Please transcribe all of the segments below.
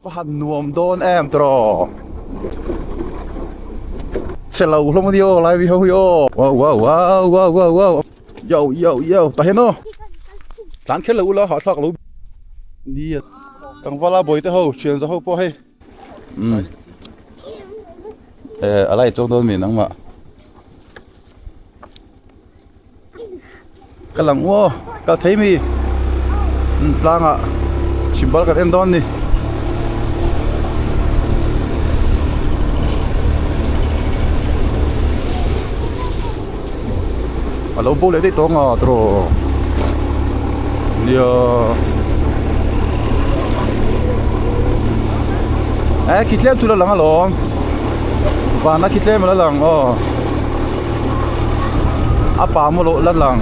Va han nuam dawn em tawh. Chhe lo hlawm a ni aw lai ho hi aw. Wow wow wow wow wow wow. Yo yo yo tah hian aw. Tlan kher lo ula hahthlak lo. Nia tlangvala bawihte ho thian za ho pawh hei. Umm. Eh a lai chuang dawn mi nangmah. Ka lang u aw kal thei mi tlangah chhimbal kan en dawn a ni. A lo bo leh daih tawh ang a tawh nia eh khi tlem chu la lang alawm vana khi tlem a la lang aw. A pa maw loh la lang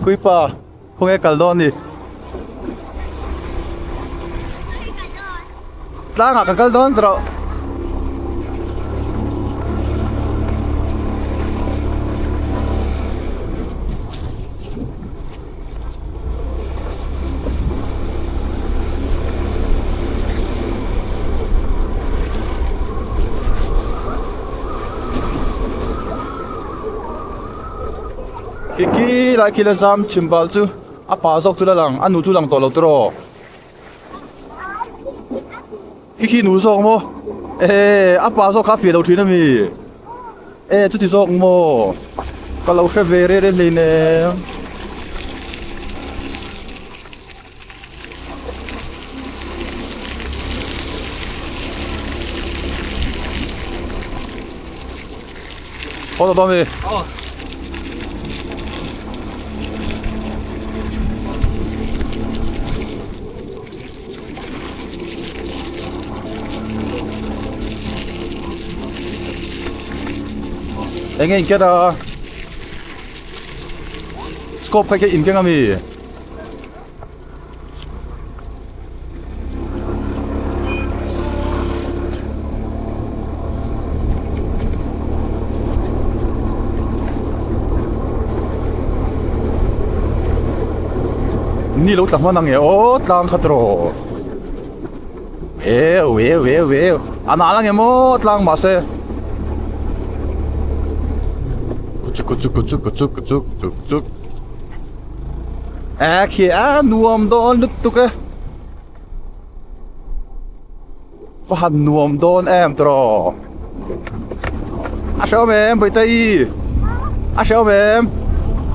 Kuipa khawnge kal dawn ni Tlangah ka kal dawn ta rawh. Khi lai khi la zam chhimbal chu a pa zawk chu la lang a nu chu lang tawh lo tiraw khi khi nu zawk maw eh a pa zawk kha a fiah lo thin a mi eh chuti zawk maw ka lo hre ve reh reh hleinem. Haw tawh dawn mi? Aw. Enge in ket a? Scope kha khi in keng ami? Ni lo tla hman ang e aw tlang khat rawh eu eu eu eu a nal ang em aw tlang mahse kuchuk kuchuk kuchuk kuchuk kuchuk chuk chuk. A khi a nuam dawn lutuk e va han nuam dawn em tawh a hrehawm em Bawihtei a hrehawm em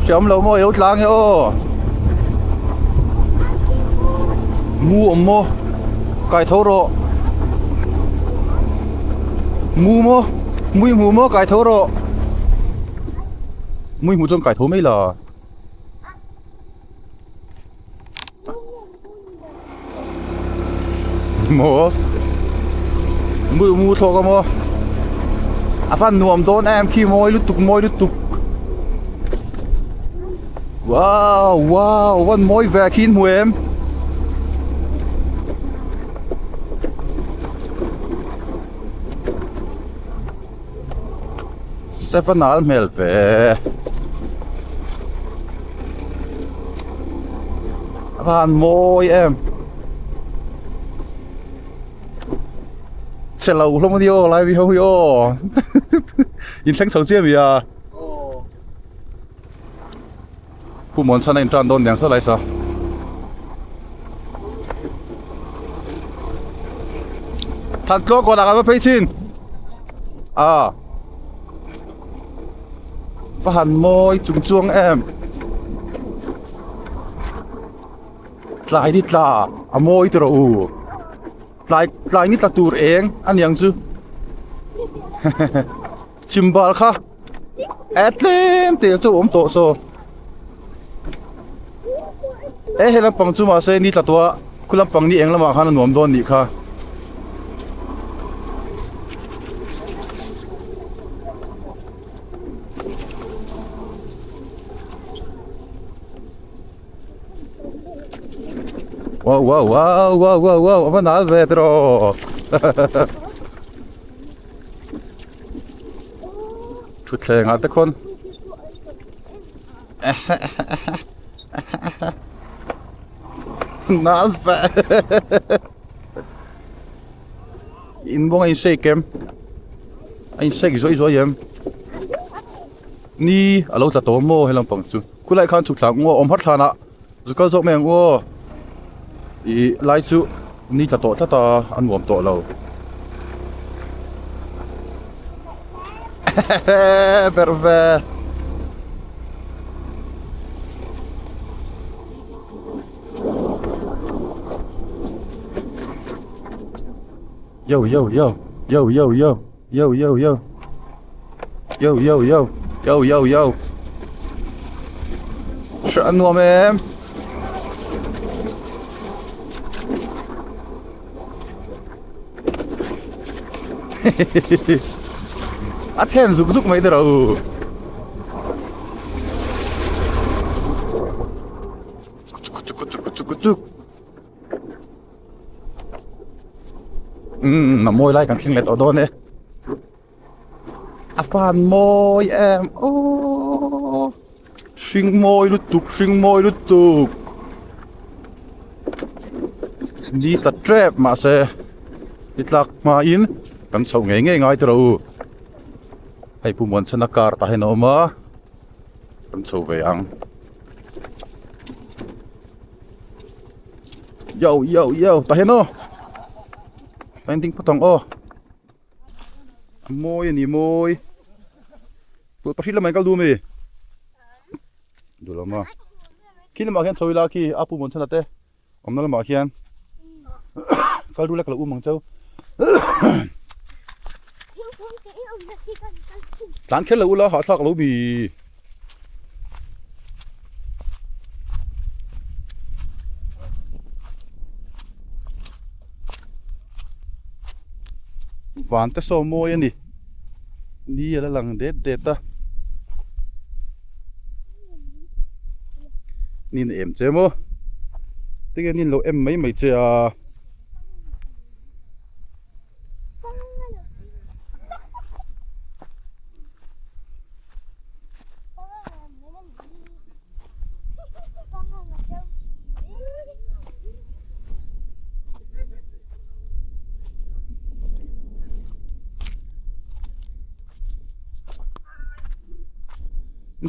hrehawm lo maw i lo tlang e aw mu awm maw kai tho rawh mu maw mui hmu maw kai tho rawh mui hmu chuan kai tho mai la. Maw mu mu thlawk a maw a fan nuam dawn em khi mawi lutuk mawi lutuk wow wow van mawi ve khi in hmu em Seven al hmel ve. A van mawi em. Chhe lo hlawm a ni aw lai mi ho hi aw. In thleng chho chiah mi a. Pu Muan chhan a in tan dawn niang saw lai sa. Than tluang kawn ah kan va phei chin. A. Va han mawi chung chuang em. Tlai ni tla a mawi tawh rawh u. Tlai tlai ni tla tur eng a niang chu. Chimbal kha eh tlem te chu awm tawh saw eh he lampang chu mahse ni tla tawh a khu lampang ni eng lamah khan a nuam dawn nih kha. Wow wow wow wow wow wow a va nal ve tiraw. Thutthleng ah te khawn. Nal ve. In buang a in shake em? A in shake zuai zuai em? Ni a lo tla tawh maw he lampang chu. Khulai khan chhuk thla ang u aw, awm har thlan ah zu kal zawk mai ang u aw. Ih lai chu ni tla tawh tlat a, a nuam tawh lo. Berh ve. Yo yo yo yo yo yo yo yo yo yo yo yo yo yo yo Hre an nuam em A then zuk zuk mai tiraw u. Umm a mawi lai kan thleng leh tawh dawn e. A fan mawi em aww hring mawi lutuk hring mawi lutuk ni tla tep mahse ni tlak hmain kan chhoh ngei ngei ngai tawh u hei pu Muanchhana car tah hian a awm a kan chho ve ang. Yo yo yo tah hian aw tah hian ding phawt ang aw a mawi a ni mawi tawlh pahnih lamah hian kal duh ami duh lo maw khi lamah khian chho ila khi a pu muan chhan a te awmna lamah khian kal duh la ka lo um ang cheu tlan kher lo ula hahthlak lo mi. Van te saw mawi a ni ni a la lang det det a nin em che maw tinge nin lo em mai mai che a.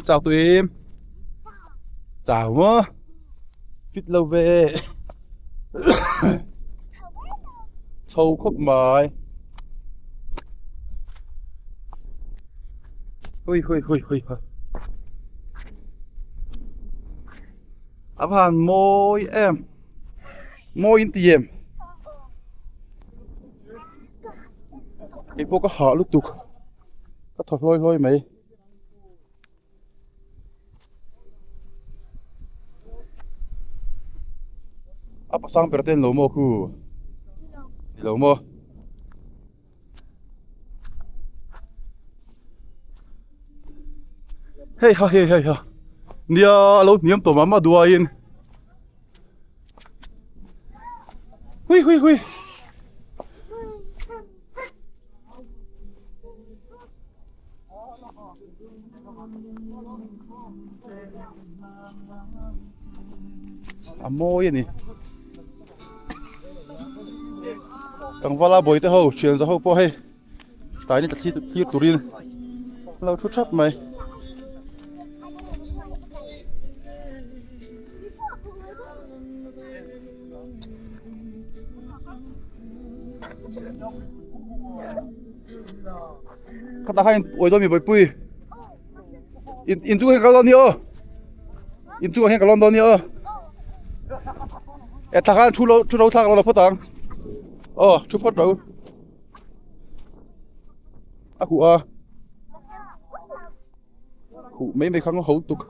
Chào tụi em. Chào mơ. Fit lâu về. Chho khawp mai. Hui hui hui hui hui. A van mawi em. Mawi in ti em. Kei pawh ka hah lutuk. Ka thaw hlawi hlawi mai. A pasang ber te an lo maw khu? Ni lo maw? Hei ha hei hei ha nia a lo hniam tawh mah mah duaiin hui hui hui. A mawi a ni tlangvala bawihte ho thian za ho pawh hei tlai ni thlir thlir turin an lo thu thap mai. Khatah khan uai dawn mi bawihpui in in chungah hian ka lawn ni aw in chungah hian ka lawn dawn ni aw e thla khan thu lo thu ro thlak lo la phawt ang aw thu phawt ro a huh a huh mai mai kha ho tuk.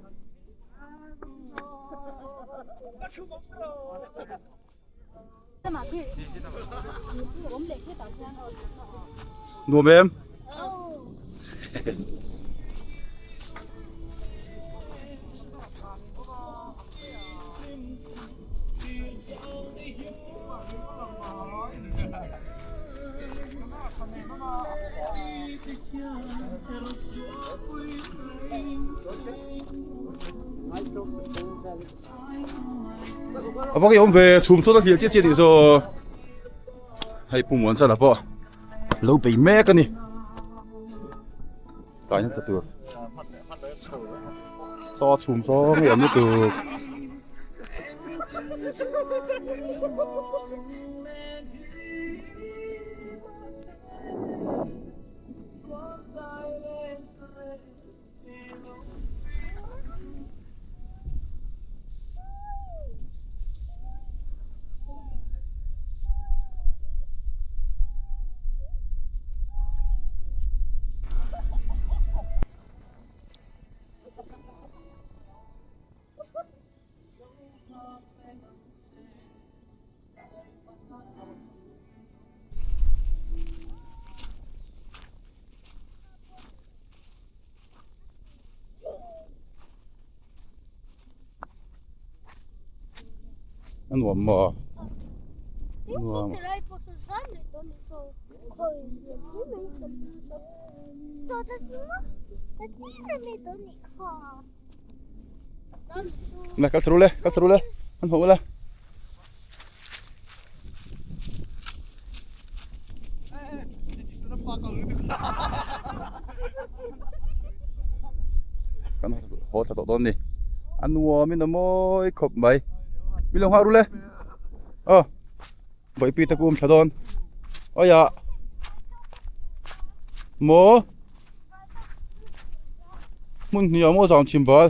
Nuam em? A va ngeiawm ve chhum sawn a hliah chiah chiah nih saw hei pu muan chana pawh lo bei mek a ni tlai nasa tur saw chhum saw ngeiawm lutuk. A nuam maw? Nuam. Nè, kal thru le, kal thru le. An hmu le. Kan haw thla tawh dawn ni. A nuam in a mawi khawp mai. Mi lo nghah ru le. Aw. Bawihpui te kum thla dawn. Awia. Maw. Hmun hnih a maw zang chim bal.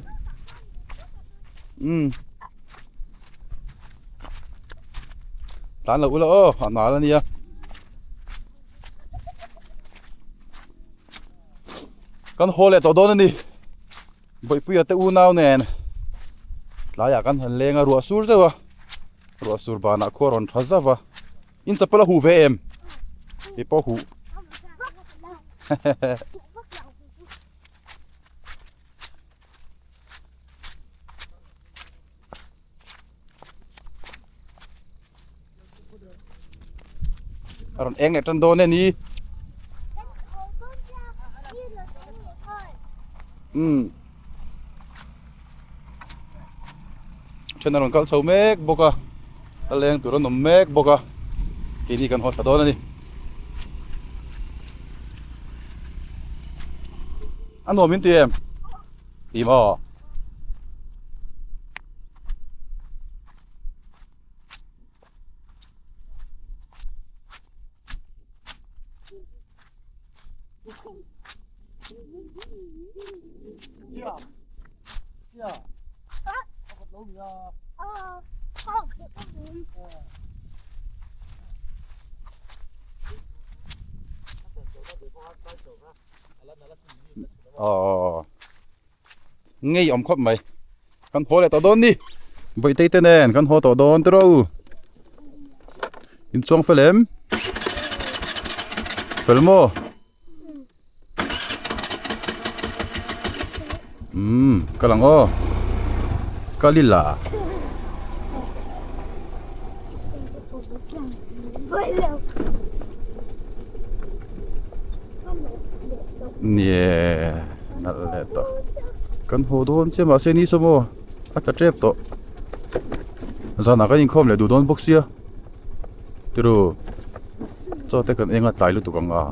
Umm. Tlan lo ula aw a nal a nia. Kan haw leh tawh dawn a ni. Bawihpuia te unau nen tlaiah kan han leng a ruah sur zeuh a. Ruah sur banah khua rawn tha zauh a. In chapal a huh ve em? Kei pawh huh. A rawn eng leh tan dawn e ni. Umm. Then a rawn kal chho mek bawk a, a leng tur an awm mek bawk a, keini kan haw thla dawn a ni. A nuam in ti em? Ti maw? Aww ngei awm khawp mai kan haw leh tawh dawn ni bawihte te nen kan haw tawh dawn tiraw u inchuang fel em fel maw umm ka lang aw ka lila nie nalh leh tawh kan haw dawn chiah mahse ni saw maw a tla tep tawh zanah kan inkhawm leh duh dawn bawk sia Tiru chaw te kan eng a tlai lutuk ang a.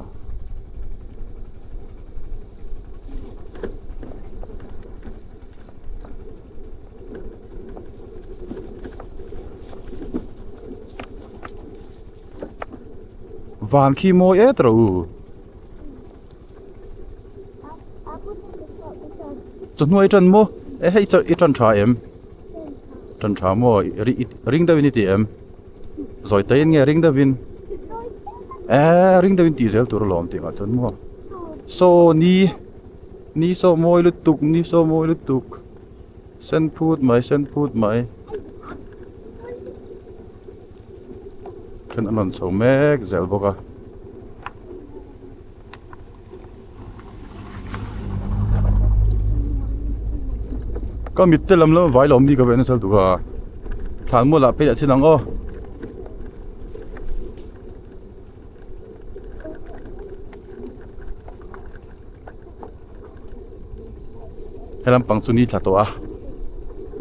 Van khi mawi et rawh u. Chawhnuai tan maw? E hei i tan tha em? Tan tha maw? Ring deuhin i ti em? Zawi taiin nge ring deuhin? E ring deuhin tih zel tur alawm tih ngah chuan maw? Saw ni ni saw mawi lutuk ni saw mawi lutuk sen phut mai sen phut mai then an rawn chho mek zel bawk a. Ka mit te lam lam vai lo awm ni ka ve nasa lutuk a thlan mual ah phei leh chin ang aw. He lampang chu ni thla tawh a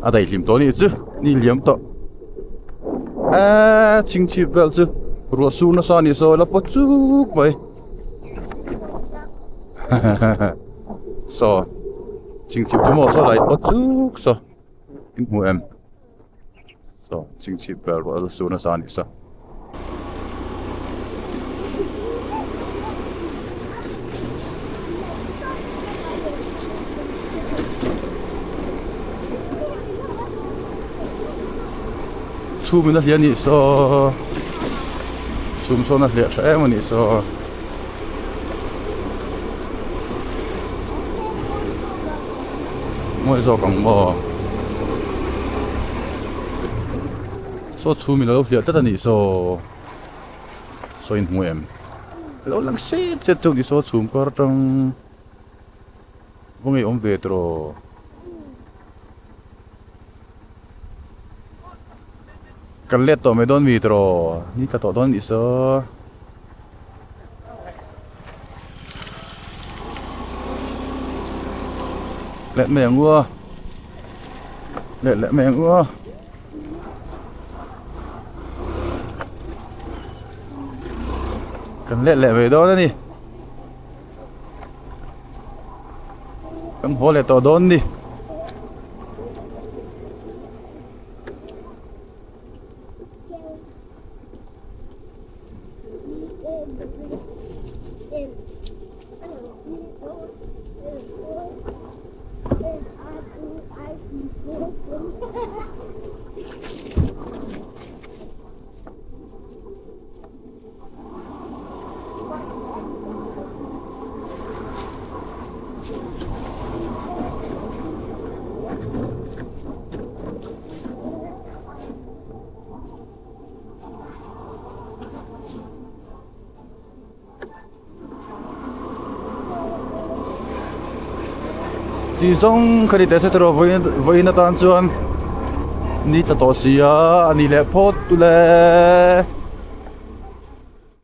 a daihlim tawh a nih chu ni liam tawh. Eee chingchip vel chu ruah sur nasa a ni saw la pawt chuk mai saw chingchip chu maw saw lai pawt chuk saw in hmu em saw chingchip vel ruah la sur nasa a ni saw. Chhum in a hliah a nih saw chhum sawn a hliah tha em a nih saw. Mawi zawk ang maw saw chhum in a lo hliah tlat a nih saw saw in hmu em a lo lang set set chu a nih saw chhum kar atang va ngeiawm ve tawh. Kan let tawh mai dawn mi tawh ni tla tawh dawn anih saw. Let mai ang u a let leh mai ang u a. Kan let leh mai dawn a ni. Kan haw leh tawh dawn ni. Tih zawng ka ni teh se tawh vawiin atan chuan ni tla tawh si a a ni leh phawt le.